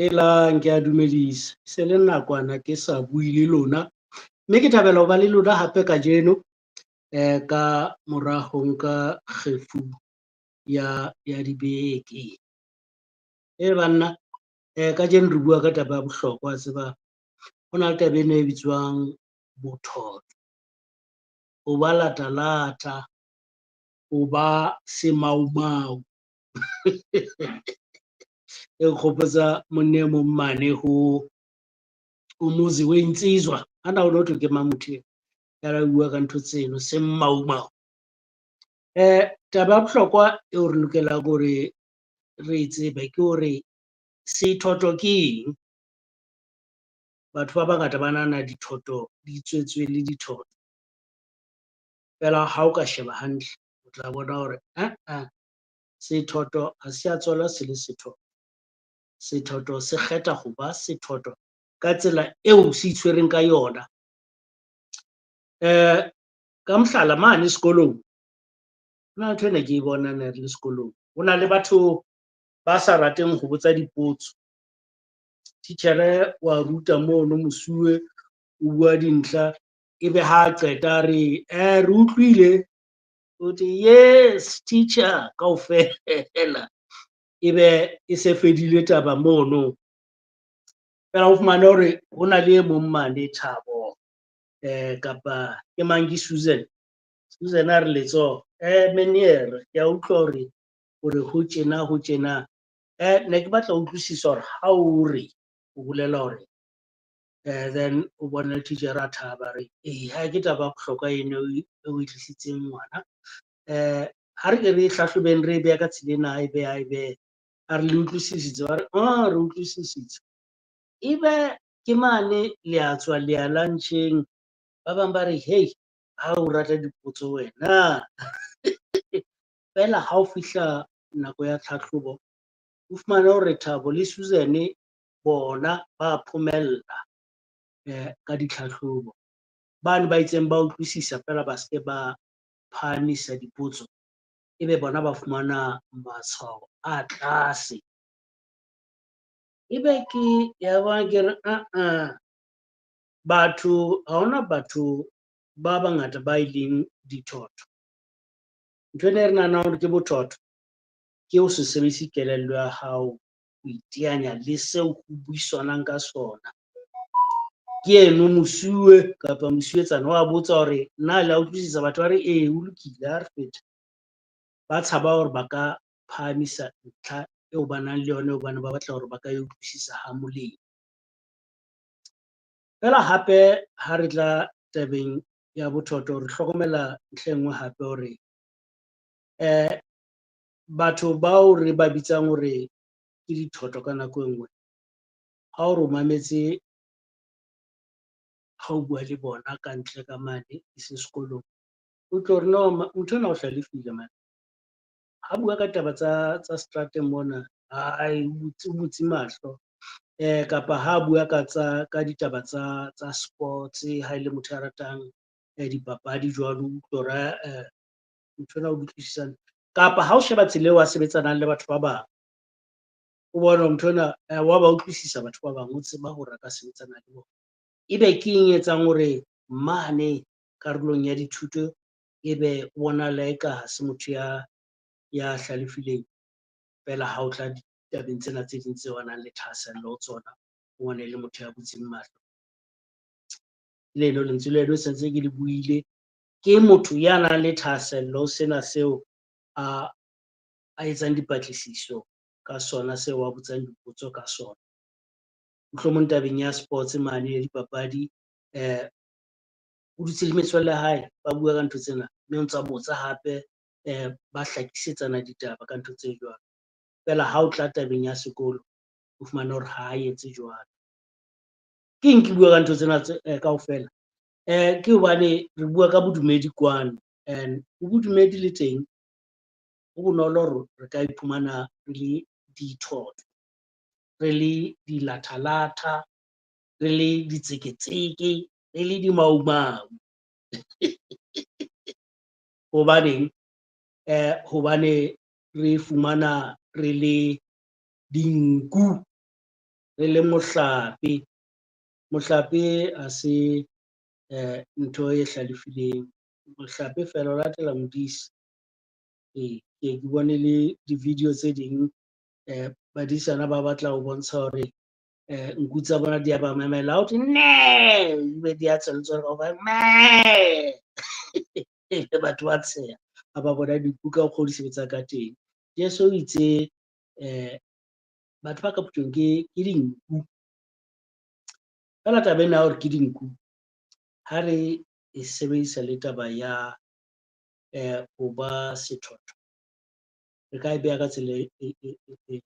Helang, ke a dumedisa. Se le nakwana ke sa bue le lona, mme ke thabela ho ba le lona hape kajeno ka mora ho nka kgefu ya dibeke. E banna kajeno re bua ka taba ya bohlokwa wa tseba, ho na le taba ena e bitswang bothotho, ho ba lata-lata, ho ba semaumau. E nkgopotsa monna e mong mane ho Umuzi Wensizwa, ana ho no thwe ke mang motho eo? Ya bua ka ntho tseno semaumau. Taba ya bohlokwa eo re lokelang hore re e tsebe ke hore sethotho ke eng? Batho ba bangata ba nahana dithoto di tswetswe le dithotho, feela ha o ka sheba hantle, o tla bona hore ah-ah sethotho ha se a tswalwa se le sethotho. Sethotho se kgetha ho ba sethotho ka tsela eo se itshwereng ka yona. Ka mohlala mane sekolong, ho na le ntho ena ke e bonang ne re le sekolong, ho na le batho ba sa rateng ho botsa dipotso. Titjhere wa ruta mono mosuwe o bua dintlha, ebe ha qeta a re re utlwile, o thwe yes teacher kaofela, ebe e se fedile taba mono. Feela o fumane hore ho na le e mong mane Thabo kapa ke mang ke Susan, Susan a re letsoho meneer ke a utlwa hore hore ho tjena ho tjena, ne ke batla ho utlwisisa hore ha o re o bolela hore then o bone le titjhere a thaba a re ee ke taba ya bohlokwa eno e o e tlisitseng ngwana. Ha re ke re hlahlobeng re e beha ka tsela ena a e behe a e behe, a re le utlwisisitse, ba re re utlwisisitse. Ebe ke mane le a tswa le ya lunch-eng, ba bang ba re hei ha o rata dipotso wena. Feela ha o fihla nako ya tlhahlobo, o fumane hore Thabo le Susan bona ba phomella ka ditlhahlobo. Bane ba itseng ba utlwisisa feela ba ske ba phahamisa dipotso, ebe bona ba fumana matshwao a tlase. Ebe ke ya bona ke re ah-ah, batho ha hona batho ba bangata ba e leng dithotho. Ntho ena e re nahanang hore ke bothotho, ke ho se sebedise kelello ya hao ho iteanya le seo ho buisanwang ka sona. Ke eno mosuwe kapa mosuwetsana wa botsa hore na le a utlwisisa, batho ba re ee ho lokile ha re fete. Ba tshaba hore ba ka phahamisa ntlha eo ba nang le yona hobane ba batla hore ba ka e utlwisisa ha molemo. Feela hape ha re tla tabeng ya bothotho, re hlokomela ntlha e nngwe hape hore batho bao re ba bitsang hore ke dithotho ka nako e nngwe, ha o re o mametse ha o bua le bona ka ntle ka mane e se sekolong, o utlwe hore no motho enwa o hlalefile man. Ha bua ka taba tsa seterateng mona, ai o butse mahlo kapa ha bua ka tsa ka ditaba tsa sports ha e le motho ya ratang dipapadi jwalo, o utlwe hore motho enwa o utlwisisang. Kapa ha o sheba tsela eo a sebetsanang le batho ba bang, o bone hore motho enwa wa ba utlwisisa batho ba bang, o tseba hore a ka sebetsana le bona. Ebe ke eng e etsang hore mane karolong ya dithuto ebe o bonahala eka ha se motho ya hlalefileng, feela ha o tla ditabeng tsena tse ding tseo a nang le thahasello ho tsona, o bone le motho ya butseng mahlo. Leno lentswe leno se ntse ke le buile, ke motho ya nang le thahasello ho sena seo a etsang dipatlisiso ka sona, seo a botsang dipotso ka sona. Mohlomong tabeng ya sports mane ya dipapadi o dutse le metswalle ya hae, ba bua ka ntho tsena, mme o ntsa botsa hape ba hlakisetsana ditaba ka ntho tse jwalo. Feela ha o tla tabeng ya sekolo, o fumane hore ha etse jwalo. Ke eng ke bua ka ntho tsena tse kaofela? Ke hobane re bua ka bodumedi kwano and ho bodumedi le teng ho bonolo hore re ka iphumana re le dithotho, re le dilathalatha, re le ditseketseke, re le dimaumau. Hobaneng? Hobane re fumana re le dinku re le mohlape. Mohlape ha se ntho e hlalefileng, mohlape feela o latela modisi. Ee, ke ke bone le di-video tse ding badisana ba batla ho bontsha hore nku tsa bona di a ba mamela, ha hothwe mme ebe di a tswa le tsona kaofela mee. Batho ba tsheha ha ba bona dinku ka mokgo di sebetsang ka teng. Jeso o itse batho ba ka phuthehong ke dinku, feela taba ena ya hore ke dinku ha re e sebedisa le taba ya ho ba sethotho, re ka e beha ka tsela e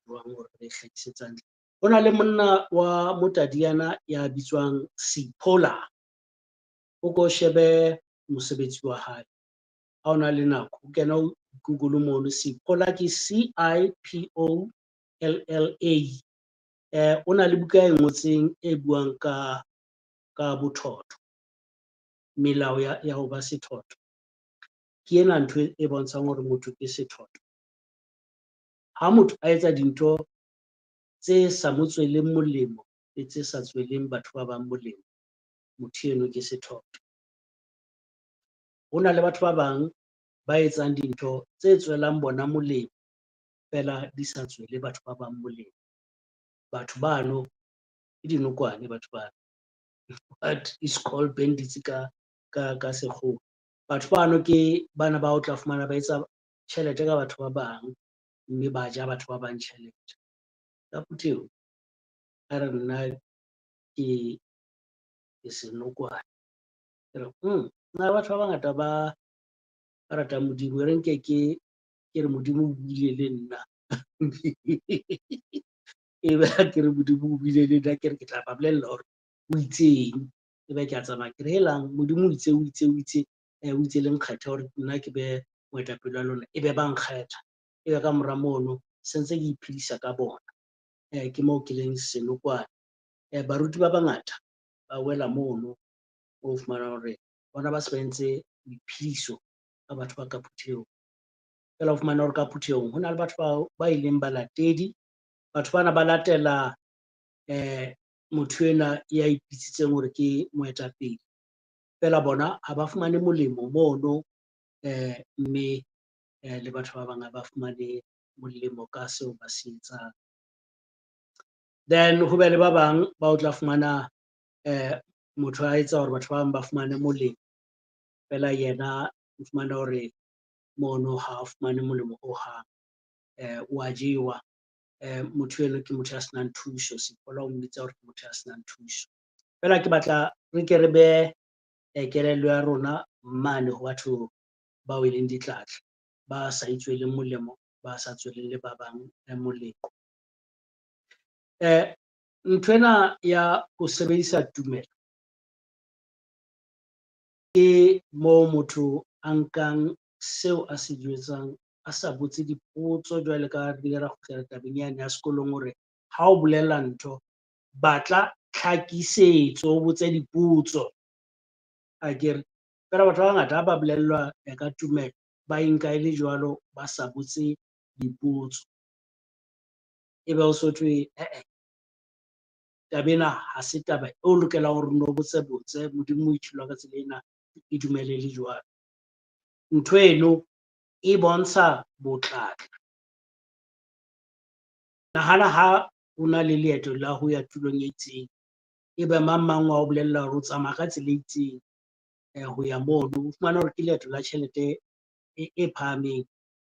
jwang hore re hlakisetse hantle. Ho na le monna wa motadiana ya bitswang Cipolla, o ko shebe mosebetsi wa hae ha o na le nako, o kena ho Google mono Cipolla ke C-I-P-O-L-L-A. O na le buka e ngotseng e buang ka bothotho, melao ya ho ba sethotho. Ke ena ntho e bontshang hore motho ke sethotho. Ha motho a etsa dintho tse sa mo tsweleng molemo le tse sa tsweleng batho ba bang molemo, motho eno ke sethotho. Ho na le batho ba bang ba etsang dintho tse tswelang bona molemo feela di sa tswele batho ba bang molemo. Batho bano ke dinokwane batho bano, what is called bandits ka sekgowa. Batho bano ke bana ba o tla fumana ba etsa tjhelete ka batho ba bang, mme ba ja batho ba bang tjhelete. Ka phuthehong a re nna ke senokwane, ke re na batho ba bangata ba ratang Modimo, e re nke ke re Modimo o buile le nna. Ebe ha ke re Modimo o buile le nna, ke re ke tla ba bolella hore o itseng. Ebe ke a tsamaya ke re, helang Modimo o itse, o itse, o itse, o itse le nkgethe hore nna ke be moetapele wa lona. Ebe ba nkgetha, ebe ka mora mono se ntse ke iphedisa ka bona. Ke moo ke leng senokwane. Baruti ba bangata ba wela mono, o fumanang hore bona ba se ba entse boiphediso ka batho ba ka phuthehong. Feela o fumana hore ka phuthehong ho na le batho ba e leng balatedi. Batho bana ba latela motho enwa ya ipitsitseng hore ke moetapele. Feela bona ha ba fumane molemo mono, mme le batho ba bang ha ba fumane molemo ka seo ba se etsang. Then ho be le ba bang ba o tla fumana motho a etsa hore batho ba bang ba fumane molemo, feela yena o fumana hore mono ha a fumane molemo hohang, o a jewa. Motho eno ke motho ya senang thuso, Cipolla o mmitsa hore ke motho ya senang thuso. Feela ke batla re ke re behe kelello ya rona mane ho batho bao e leng ditlatla, ba sa itsweleng molemo, ba sa tsweleng le ba bang molemo. Nthwena ya ho sebedisa tumelo ke moo motho a nkang seo a se jwetsang a sa botse dipotso, jwale ka re ra kgutlela tabeng yane ya sekolong hore ha o bolela ntho batla tlhakisetso, o botse dipotso. Akere fela batho ba bangata ha ba bolellwa ka tumelo ba e nka e le jwalo, ba sa botse dipotso. Ebe ho so thwe taba ena ha se taba o lokelang hore o no botse botse, Modimo o itjhelo ka tsela ena, e dumele le jwalo. Ntho eno e bontsha botlatla. Nahana ha o na le leeto la ho ya tulong e itseng, ebe mang mang wa o bolella hore o tsamaya ka tsela e itseng ho ya mono, o fumana hore ke leeto la tjhelete e phahameng.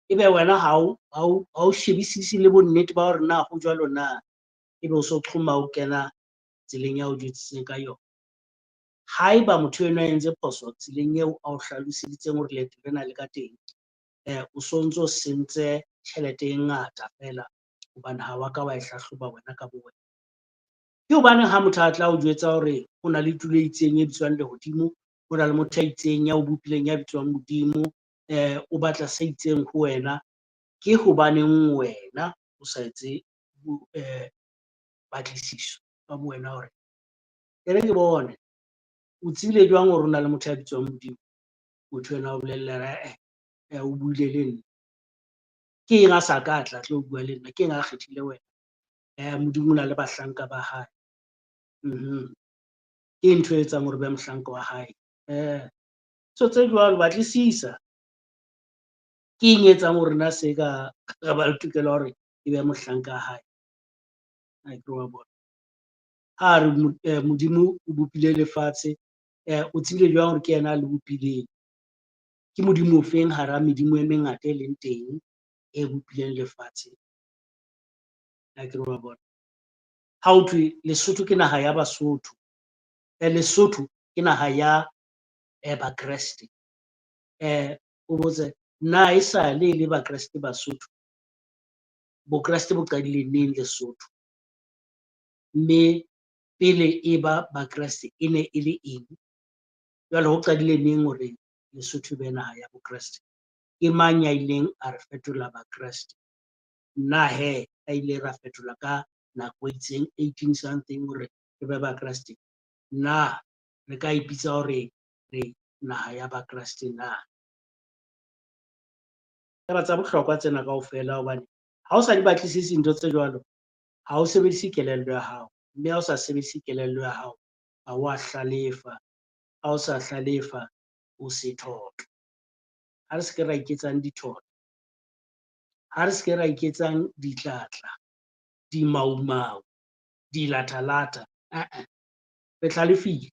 Ebe wena ha o shebisise le bonnete ba hore na ho jwalo na, ebe o so qhoma o kena tseleng ya o jwetsitseng ka yona. Haeba motho enwa a entse phoso tseleng eo a o hlaloseditseng hore leeto lena le ka teng, o so ntso sentse tjhelete e ngata feela hobane ha wa ka wa e hlahloba wena ka bo wena. Ke hobaneng ha motho a tla o jwetsa hore ho na le tulo e itseng e bitswang lehodimo, ho na le motho ya itseng ya o bopileng ya bitswang Modimo, o batla se itseng ho wena, ke hobaneng wena o sa etse patlisiso ka bo wena hore e re ke bone o tsebile jwang hore o na le motho ya bitswang Modimo? Motho ena o bolella o buile le nna. Ke eng a sa ka tla tlo bua le nna? Ke eng a kgethile wena? Modimo o na le bahlanka ba hae. Ke ntho e etsang hore o be mohlanka wa hae. So tse jwalo, batlisisa. Ke eng e etsang hore na se ka re ba le tokelo ya hore e be mohlanka wa hae? Akere wa bona. Ha re Modimo o bopile lefatshe, o tsebile jwang hore ke yena a le bopileng? Ke Modimo o feng hara medimo e mengata e leng teng e bopileng lefatshe? Akere wa bona. Ha ho thwe Lesotho ke naha ya Basotho, Lesotho ke naha ya Bakreste. O botse na esale e le Bakreste Basotho? Bokreste bo qadile neng Lesotho? Mme pele e ba Bakreste e ne e le eng? Jwale ho qadile neng hore Lesotho e be naha ya Bokreste? Ke mang ya ileng a re fetola Bakreste? Na hee a ile ra fetola ka nako e itseng 18 something hore re be Bakreste? Na re ka ipitsa hore re naha ya Bakreste na? Taba tsa bohlokwa tsena kaofela, hobane ha o sa di batlisise ntho tse jwalo, ha o sebedise kelello ya hao, mme ha o sa sebedise kelello ya hao, ha wa hlalefa. Ha o sa hlalefa, o sethotho. Ha re se ke ra iketsang dithotho, ha re se ke ra iketsang ditlatla, dimaumau, dilathalata. Re hlalefile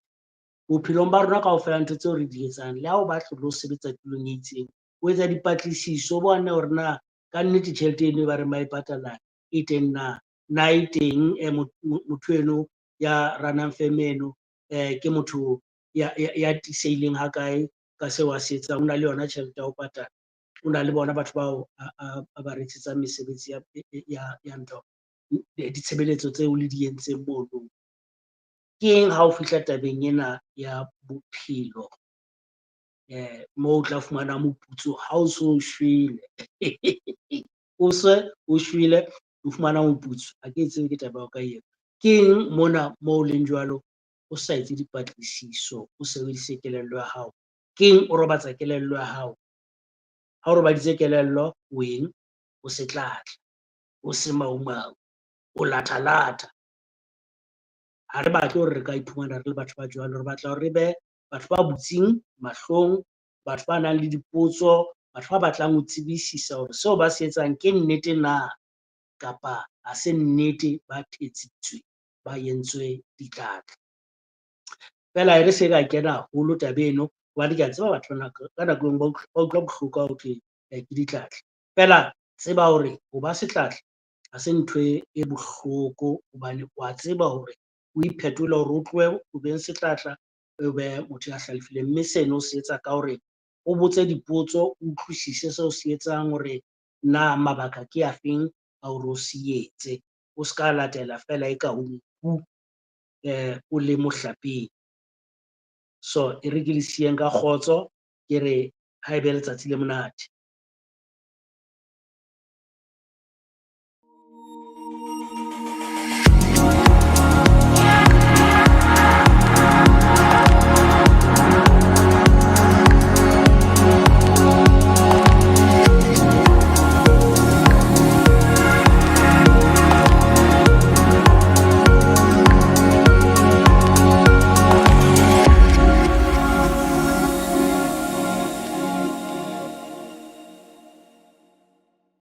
bophelong ba rona kaofela, ntho tseo re di etsang, le ha o batla ho sebetsa tulong e itseng, o etsa dipatlisiso, o bone hore na ka nnete tjhelete eno e ba reng ba e patala e teng na, na e teng motho eno ya runang firm eno ke motho ya tiiseileng ha kae ka seo a se etsang, o na le yona tjhelete ya ho patala, o na le bona batho bao a ba rekisetsang mesebetsi ya ntho, ditshebeletso tseo le di entseng mono. Ke eng ha o fihla tabeng ena ya bophelo moo o tla fumana moputso ha o so shwele. O se o shwele, o fumana moputso. Ha ke tsebe ke taba ya ka eo. Ke eng mona moo leng jwalo o sa etse dipatlisiso, o sebedise kelello ya hao? Ke eng o robatsa kelello ya hao? Ha o robaditse kelello, o eng? O setlatla, o semaumau, o lathalata. Ha re batle hore re ka iphumana re le batho ba jwalo, re batla hore re be batho ba butseng mahlong, batho ba nang le dipotso, batho ba batlang ho tsebisisa hore seo ba se etsang ke nnete na kapa ha se nnete, ba thetsitswe, ba entswe ditlatla. Feela e re se ka kena haholo taba eno, hobane ke a tseba batho ba ka nako e nngwe ba utlwa bohloko ha ho thwe ke ditlatla. Feela tseba hore ho ba setlatla ha se ntho e bohloko, hobane wa tseba hore o iphetole hore o tlohe o beng setlatla, o be motho ya hlalefileng. Mme seno se etsa ka hore o botse dipotso, o utlwisise seo se etsang hore na mabaka ke afeng a hore o se etse. O ska latela feela e ka o nku o le mohlapeng. So e re ke le siyeng ka kgotso, ke re ha e be letsatsi le monate.